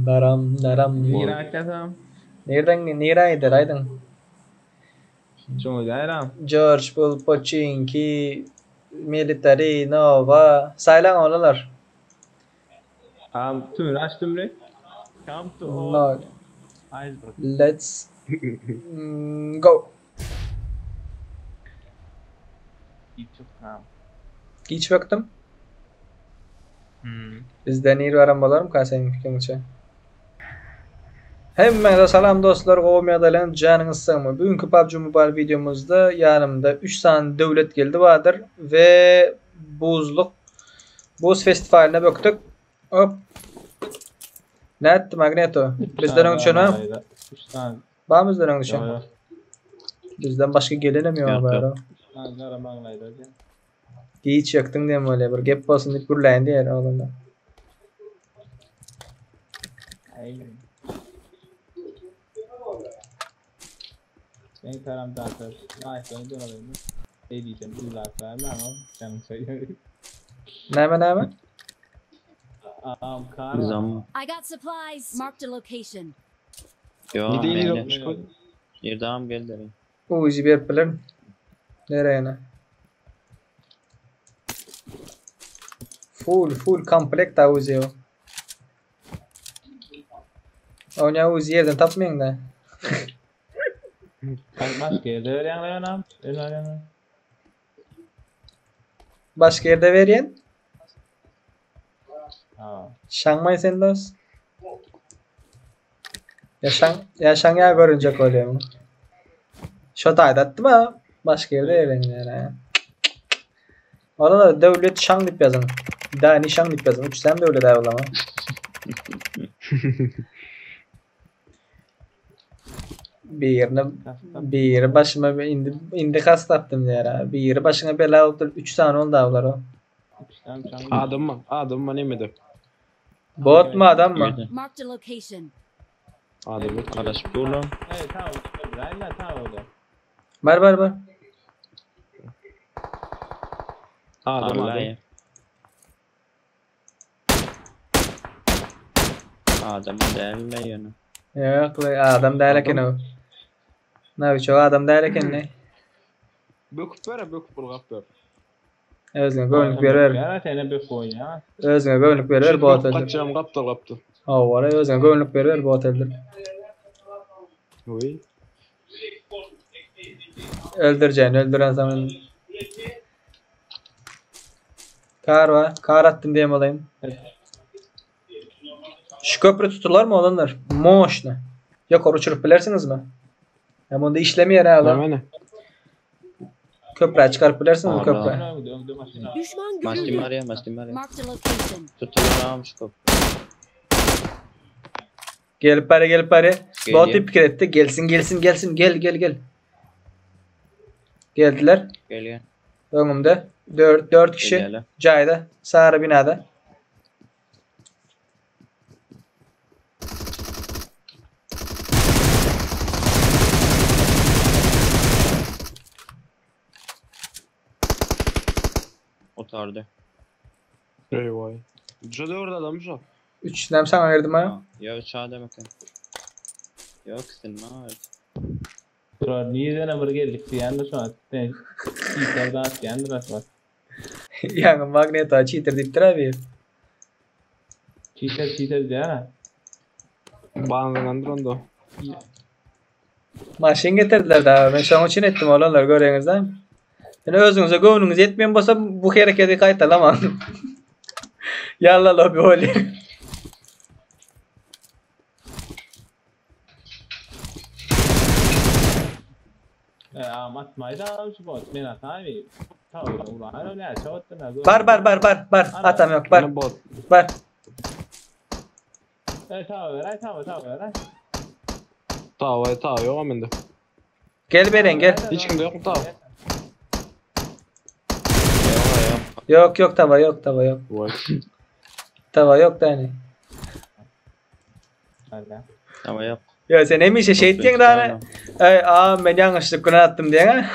Daram daram. Nirä aýtýaňam? Nirden nirä gider aýdyň. Şoňa gaýram. George Bull, Pochinki, Military, Nova. Saýlaň oglanlar. Am tümür aç tümri. Come to all No. Iceberg. Let's go. Giç çykdym. Giç bakdym. Hmm. Bizden ir baran bolarmyka seniň pikiriňçe? Hemmäňize salam dostlar, gowymy ýagdaýlaryňyz, janyňyz sagmy? Bu günki PUBG Mobile wideomyzda ýanymda 3 sany Döwlet geldi bardyr we buzluk buz festiwalyna bökdük. Hop. Nätdi Magneto? Bizden öň düşen ha? 3 sany. Bar bizden öň düşen? Ýok. Bizden başga gelenem ýok Ýok, bari. ýok. 3 sany gara maňlaýda. Giç ýakdyň diýen bolýar. Bir gep bolsun diýip gürläýin diýer oglanlar. Aý. Sen karam datar. Naýsan dönelim. Ey diýsem uzaklar maňa. Sen söýer. Näme näme? Am kar. Bizam. I got supplies. Marked a location. Yo, Gideyim mende. yokmuş koy. Ýerdam geldi. Uzi berip bilerin. Nereye? Full full komplekt da Uzi o. Oňa Uzi ýerden tapmaýyn da. Başga ýerde berýäň lan. Öl Başga ýerde berýän? Ha. Şaňmaý sen dost. Ya şaň, ya şaň ya görünjek bolýar. Şo taýda atdym ha. Başga ýerde berýän ýa. Ola döwlet şaň diýip ýazyň. Dani şaň diýip ýazyň. Üç sen döwlet aýlama. Birini biri başyma indi indi kast tapdym diýär. ha. Biri başyňa bela bolup durup 3 sany oldu awlar o. Adam mı? Adam mı nemedi? Bot mu adam mı? Ýerde. Marked a location. Adam yok. Garaşyp dur lan. Ey tamam. Lan tamam oldu. Bar bar bar. Adam Allah adam. ya. Adam däl ýöne. Yok be, adam däl eken o. Ne çok adam däl eken ne? Böküp ver, böküp bulgap ver. Özüne göwnük berer. Ya sen bir koy ya. Özüne göwnük berer bot öldür. Kaçacağım kaptı kaptı. Hawara özüne göwnük berer bot öldür. Oy. Öldüreceksin öldüren zaman. Kar var. Kar attım diyeyim olayım. Şu köprü tutular mı olanlar? Moşna. Yok uçurup bilersiniz mi? Hem onda işlemiyor ha lan. Hemen. Köprü çıkarıp bilersiniz mi Allah. köprü? Döndü maşına. Düşman Mastim görüldü. var ya, mastim var ya. Marked a location. Tutular almış köprü. Gelip bari gelip bari. Geliyor. Bot pikir etti. Gelsin gelsin gelsin gel gel gel. Geldiler. Geliyor. Önümde. 4 4 kişi. Geliyorlar. Cayda. Sarı binada. Otardı. Eyvay. Şu da orada adam şu. 3 nem sana verdim ha. Ya üç adam eken. Yok sen ne var? Dur niye bir geldik diyen de şu an. Sen cheater da diyen de bak. Yani magneto cheater deyip abi. Cheater cheater diyen ha. Bağlandır onda. Maşin getirdiler daha. Ben şoň üçin ettim olanlar görýäňizde. Yani özüňize göwnüňiz ýetmeýän bolsa bu hereketi gaýtalamaň. Yalla lobi oli. E amat mayda şu bot. Men atayım. Tamam ulan öyle çavuttun ha. Bar bar bar bar bar. Atam yok bar. Yine bot. Bar. E tamam ver tamam tamam ver. Tava tava yok amende. Gel Beren gel. Hiç kimde yok mu tava? Yok yok. Yok yok tava yok tava yok. Vay. Tava yok da hani. Hadi. Ama yok. Ya sen hemişe şey ettin daha ne? Ay aa ben yanlışlık günah attım diye ha.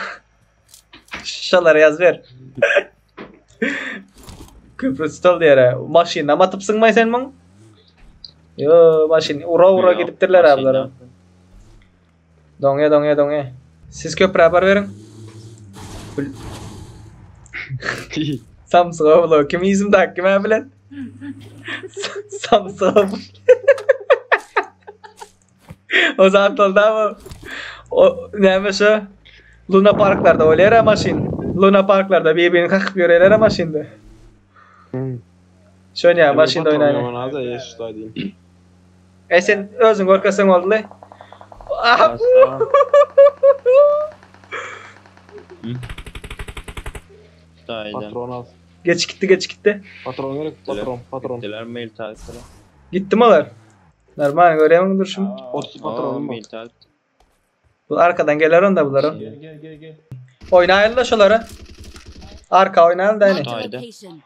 Şalara ýaz ber. Köprü stol diýere. Maşynda atypsyň sen muň? Yo, maşyn ura ura gidipdirler ablara. Doňýa doňýa doňýa. Siz köprä bar beriň. Samsyga bula kim izimdäki kim bilen? Samsyga O zat oldu ama o näme şu Luna parklarda bolýar maşyn. Luna parklarda bir-birini kakyp ýörýärler maşynda. Hmm. Şonýa maşynda oýnaýar. Ona da yeş diyeyim. E sen özüň görkezseň boldy. Ah! Dayıdan. Patron al. Geç gitti geç gitti. Patron gerek patron patron. Gittiler mail takipler. Gitti mi olar? Normal görýämiň durşum? 30 patronum Mail var. takip. Bu arkadan geler onda bular. Gel gel gel gel. Oýnaýyn da şolara. Arka oýnaýyn da Marked a Haydi. location.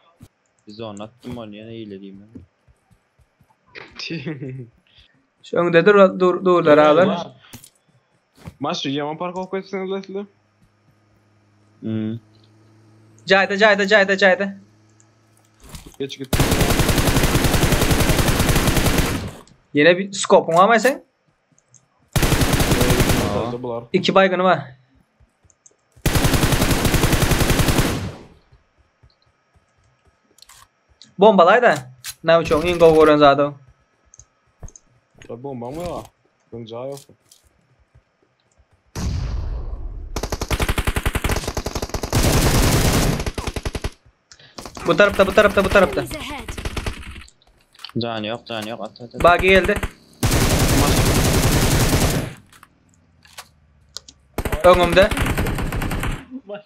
Biz onu attım onu yine iyilediğim ben. Şu öňde dur dur durlar alar. Maş yaman park okuyupsınız Leslie. Hmm. Cayda cayda cayda cayda. Geç git. Yine bir skopun var mı sen? Sadece bular. İki baygını var. Bombalay da. Ne uçon ingo goran zaten. Ya bomba mı ya? Gıncağı yok. Bu tarafta bu tarafta bu tarafta. Enemies ahead. Canı yok canı yok at at at. Bagi geldi. Öňümde. Maş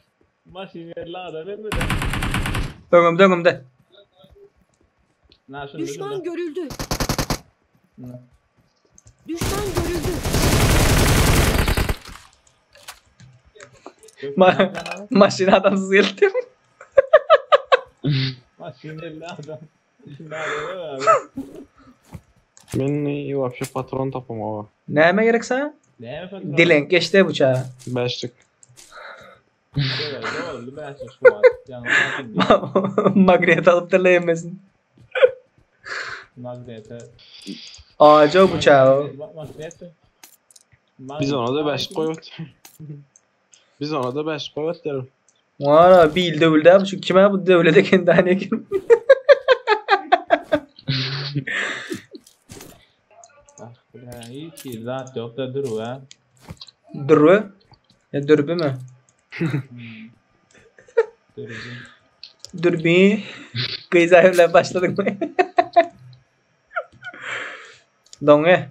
maşyn yerli adam emmi de. Öňümde öňümde. Na şunu Düşman görüldü. Düşman görüldü. Ma maşyn adamsız geldi. Maşyn yerli adam. Şimdi adam Men iyi вообще patron tapım ama. Näme gerek sana? Ne patron? Dilenk geçti bıçağı. Beşlik. Evet, doğru. Ben şu an. Yani Magnet alıp da yemesin. Magnete. Ağaca bıçağı. Magnete. Biz ona da beş koyut. Biz ona da beş koyut derim. Vara bir il dövüldü abi. Şu kime bu dövülede kendi hani kim? Bak, hiç iyi zat yok da dur ha. Dürü. Ya dürbü mü? Dur. Dürbü. Kıyza başladık mı? Donge.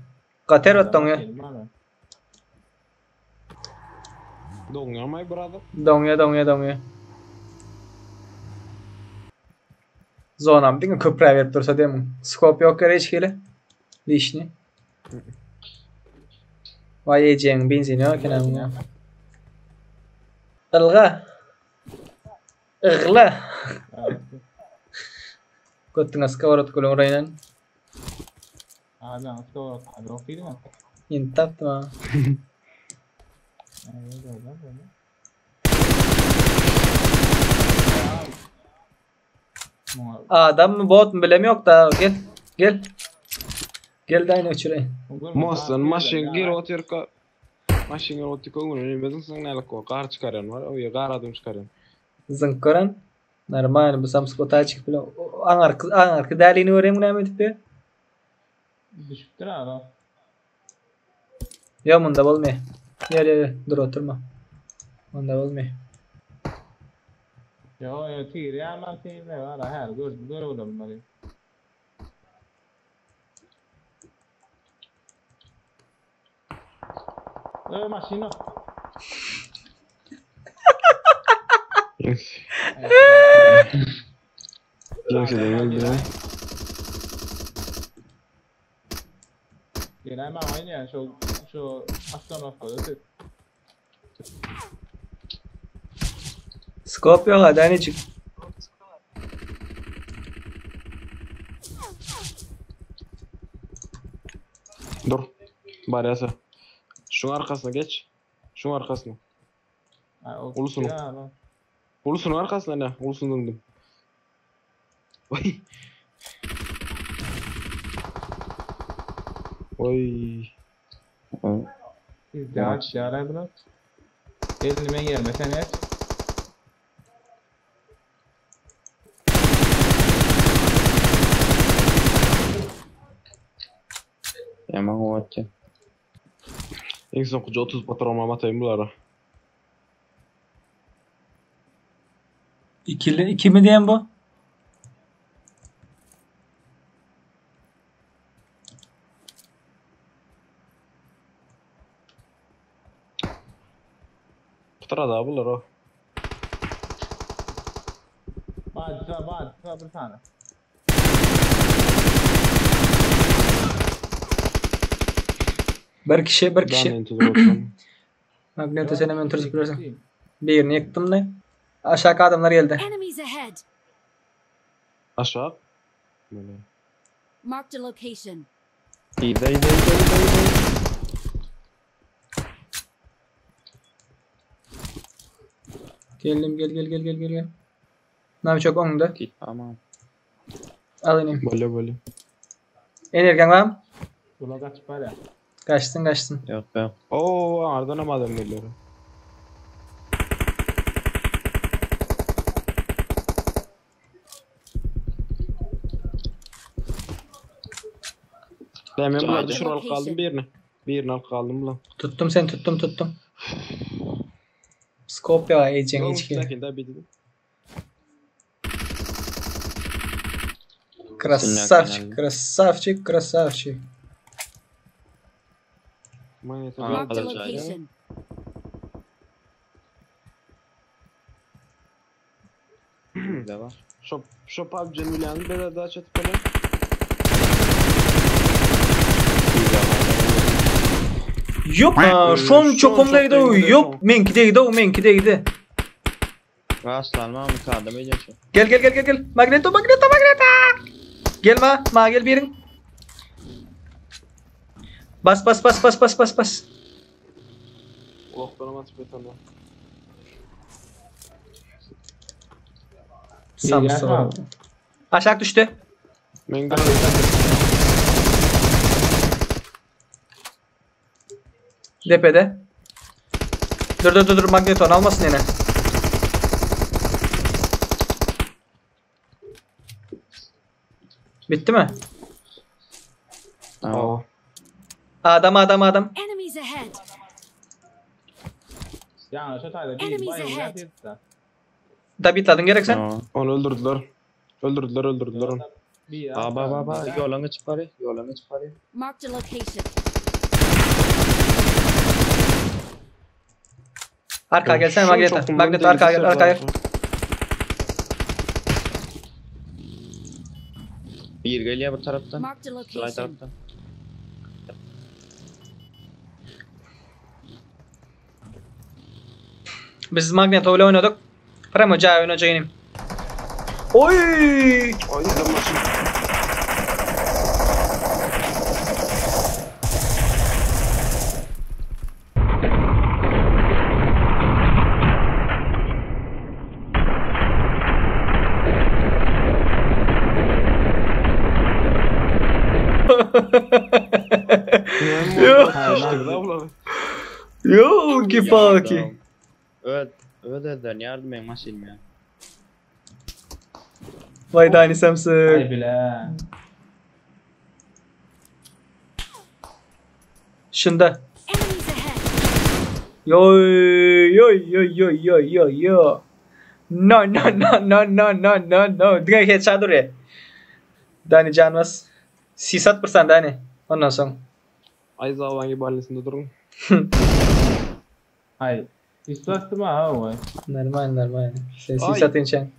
Kater ot donge. Doňa my brother. Donge donge donge. Zonam diňe köprä berip dursa diýem. Skop ýok gerek hiç hili. Lişni. Vay eceğin benzin ýok eken amına. Ilga. Igla. Götüňe skawarot gülüň reýnen. Adam sonra yok değil mi? Ýene tapdym ha. Evet öyle öyle. Adam mı bot mu bilem yok da gel. Gel. Gel de aynı uçurayım. Mostan maşyn gir otyrka. Maşyn gir otyrka öňüne bezin sen nälik o gar çıkaryan var. O gar adam çıkaryan. Zınk gören. Normal bu samsuk otağa çıkıp bile aňarky aňarky dälini göreyim näme edip be? Düşüptür adam. Ýa munda bolmaý. Ýer ýer dur oturma. Onda bolmaý. Yo yo tigir ya ben seni ne var her gör gör oğlum bari. Ö maşino. Gel gel gel. Gel hemen aynı yani şu şu aslan koydu. Skop ýok hadi hani çık. Dur. Barýasa. Şuň arkasyna geç. Şuň arkasyna. Ha, o Ulusun. Ya, lan. Ulusynyň arkasyna ne? Ulusyny zyňdym. Oý. Oý. Sizde açýar bular. Elini men yerime sen et. Yaman kuvvetli. Iň soňky 30 patron atayım bulara. İkili, iki mi diyen bu? Pytra da bular o. Bacı bacı bir tane. Bir kişi, bir kişi. Ben tutup oturum. Magneto sen hemen tutup bilirsin. Birini yıktım da. Aşağı adamlar geldi. Enemies ahead. Aşağı. Böyle. Marked a location. İyi de iyi de iyi de iyi de iyi de. Geldim gel gel gel gel gel gel. Nami çok önde. Git tamam. Al ineyim. Böyle böyle. Energin var mı? Ula kaç var ya. Kaçtın kaçtın. Yok be. Oo, ardan ama adam geliyor. Ben ben bular düşür alıp kaldım birini. Birini alıp kaldım lan. Tuttum seni tuttum tuttum. Skop ya edeceksin hiç ki. Sakin daha bir dedim. Красавчик, красавчик, красавчик. Manyeto. Aa. Marked a alacağız. location. Bir de var. Şop şop abi Cemile'nin böyle daha çatıp böyle. Bir de var. Yok, aa, şon çokumdaydı o. Yok, menki değdi o, menki değdi. Rastlanma mı kaldı mı şu? Gel gel gel gel gel. Magneto, Magneto, Magneto. Gelme, ma gel birin. Bas bas bas bas bas bas bas. Ulaklarım atıp yeter Samsun. Aşağı düştü. Ben Depede. Dur dur dur dur Magneto onu almasın yine. Bitti mi? Tamam. Adam adam adam. Enemies ahead. Ya şu tane bir Enemies bayılacak ahead. yetsin. Da bitladın gerek sen. Tamam. Onu öldürdüler. Öldürdüler öldürdüler onu. Bir Aa ba ba ba yolunu çıkarıyor. Yolunu çıkarıyor. Marked a location. Arka gelsene Şunu Magneto. çok Magneto arka gel arka gel. Bir geliyor bu taraftan. Marked a Sağ location. taraftan. Biz Magneto ile oynadık. Premo cay oynayacak inim. Oy! Ay adam maçı. Yok. Yok. Yolki palki. Evet. Evet evet yardım et maşin ya. Vay dani samsın. Ay bile. Şunda. Enemies ahead. Yo yo yo yo yo yo yo. No no no no no no no no. Direkt headshot oraya. Dani canmaz. Sisat bursan Dani. Ondan sonra. Ay zavan gibi halesinde durun. Ay. İstastı mı ha o? Normal normal. Sen Ay. sisat inçen.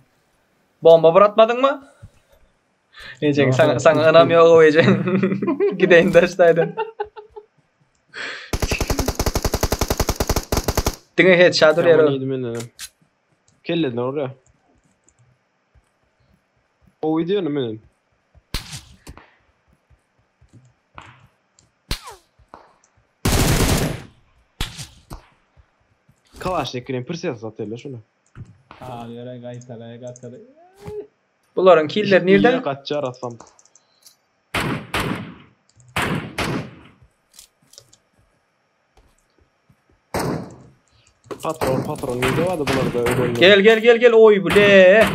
Bomba bırakmadın mı? Diyeceksin sana, sana anam yok o diyeceksin. Gideyim taştaydın. Diňe headshot Yaman urýar. iyiydi men dedim. Kelledin oraya. O videonu benim. Kalaşnikinin pırsiyası satıyorlar şunu. Aha ýere gaýtalaý gaýtalaý. Bularyň killeri nirde? Ýere gaçýar asam. Patron patron nirde bardy bularda ölenler? Gel gel gel gel oý bile.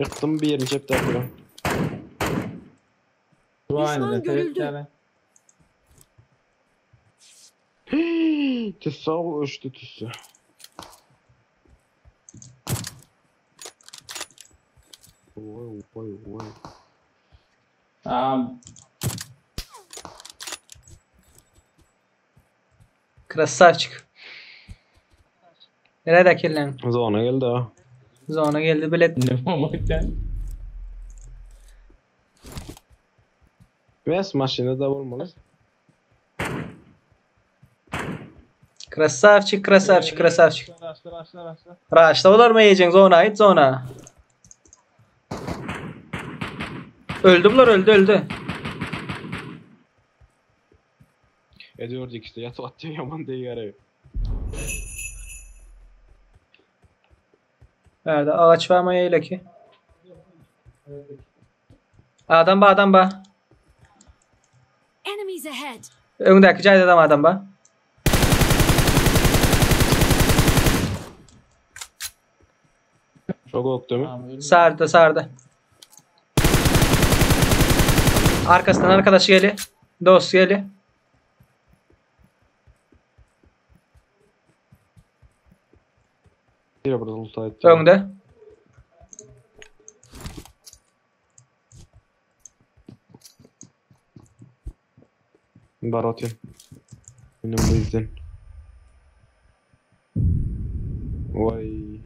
Ýykdym birini çepdäkini. Duaýny görüldü. seretýäle. Tüsse öçdü tüsse. Oy oy oy. Am Krasavçik. Nerede kirlen? Zona geldi ha. Zona geldi bilet. ne bolmaktan? Ves maşyny da bolmaly. Krasavçik, krasavçik, krasavçik. Raşla raşla raşla. Raşla olar mı yiyeceksin? Zona git zona. Öldü bular öldü öldü. Ediyordu ikisi de yatıp atıyor yaman diye yere. Nerede? Ağaç var mı yayla ki? Adam ba adam ba. Enemies ahead. Öňdäki jaýda adam adam ba. Çok ok değil mi? Tamam, öldü. Sardı sardı. Arkasından arkadaşı geliyor. Dost geliyor. Bir burada loot etti. Öňde. Bar atayım. Benim bu yüzden. Vay.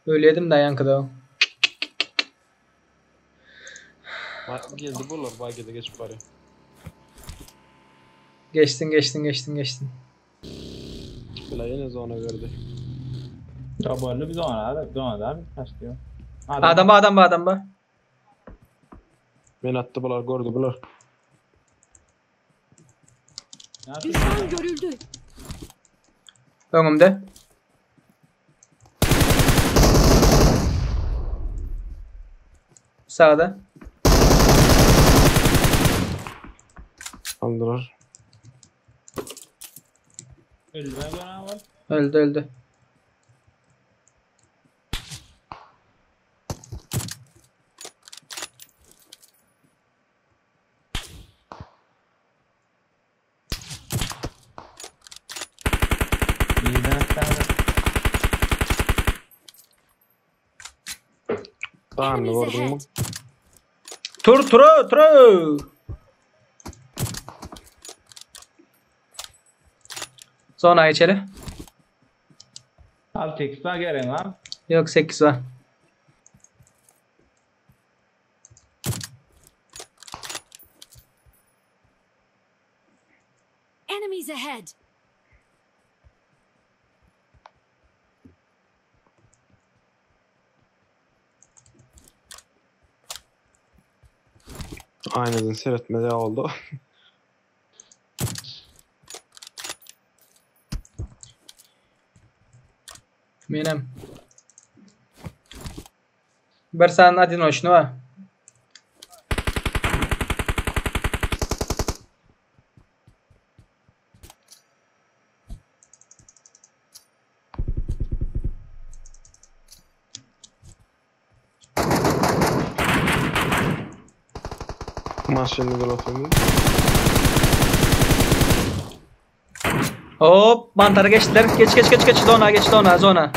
Ölýedim da yankıda o. Bak geldi buralar bak geldi geçip bari. Geçtin geçtin geçtin geçtin. Bila yine zona verdi. Ya boldy biz ona da, biz ona da biz taşlıyor. Adam ba adam ba adam ba. Ben attı bular gördü bular. Düşman görüldü. Öňümde. Sağda. Aldılar. Öldü ben gören var. Öldü öldü. Birden tane. Daha ne Enemies gördün mü? ahead. Tur turu turu. Zona içeri. Al tekst var gelen lan. Yok 8 var. Enemies ahead. Aynadan seyretmedi oldu. Menem. Bir san одиночный var. Maşını gol atıyor. Hop mantara geçtiler. Geç geç geç geç zona geç zona zona.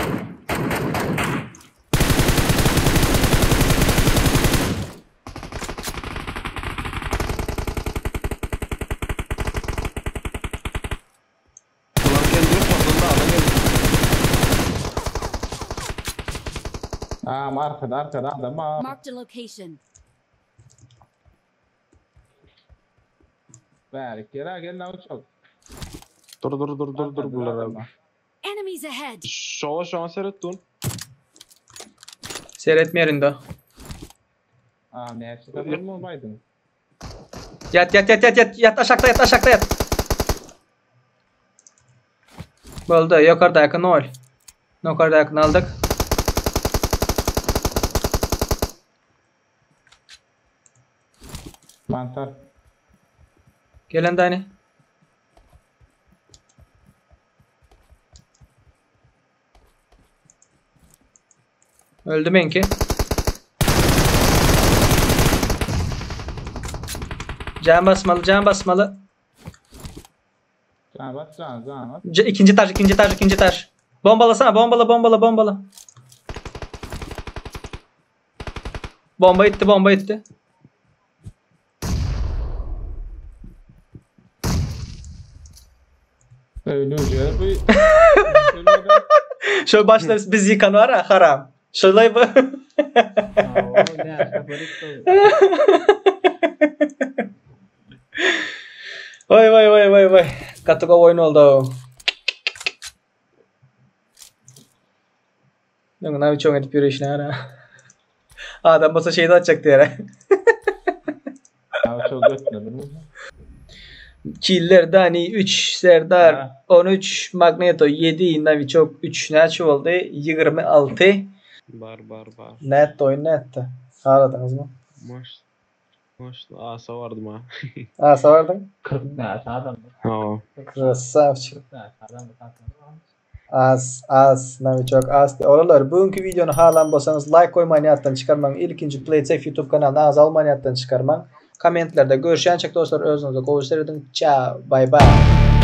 Bular geldi yok mu? da adam geldi. Am arkada arkada adam var. Marked a location. Bärik gel gel nawiçok. Dur dur dur dur dur bulara. Enemies ahead. Şowa şoňa seret dun. Seyretmeyelim de. Aa näçe tapar mı baydın? Yat yat yat yat yat yat aşakta yat aşakta yat. Boldy ýokardaky nol. Ýokardakyny aldyk. Mantar. Gelen dani. Öldü menki. Can basmalı, can basmalı. Can bas can can bas. C ikinci taş, ikinci taş, ikinci taş. Bombalasana, bombala, bombala, bombala. Bomba itti, bomba itti. Öyle ucu bu. Şöyle başla biz yıkan var ha haram. Şöyle bu. Vay vay vay vay vay. Gaty gowy oýun oldu. Öňüne abi çoň edip ýörüşine ara. Adam bolsa şeýde atjakdy ýere. Ya çok ötmedim. Killer Dani 3, Serdar Ha. 13, Magneto 7, Naviçok 3. Näçe boldy? 26. Bar bar bar. Nätdi oýun nätdi? Haladyňyzmy? Maş. Maş asa vardım ha. Asa bardyň? 40 näçe adam. Ha. Krasavçik. 40 näçe adam. Az az Naviçok az. Oralar bugünkü videonu halan bolsaňyz like goýmaýyn ýatdan çykarmaň. Ilkinji PlaySafe YouTube kanalyna az almaýyn ýatdan çykarmaň. Kommentlerde görüşýänçek dostlar özüňize gowy seredin. Ciao. Bye bye.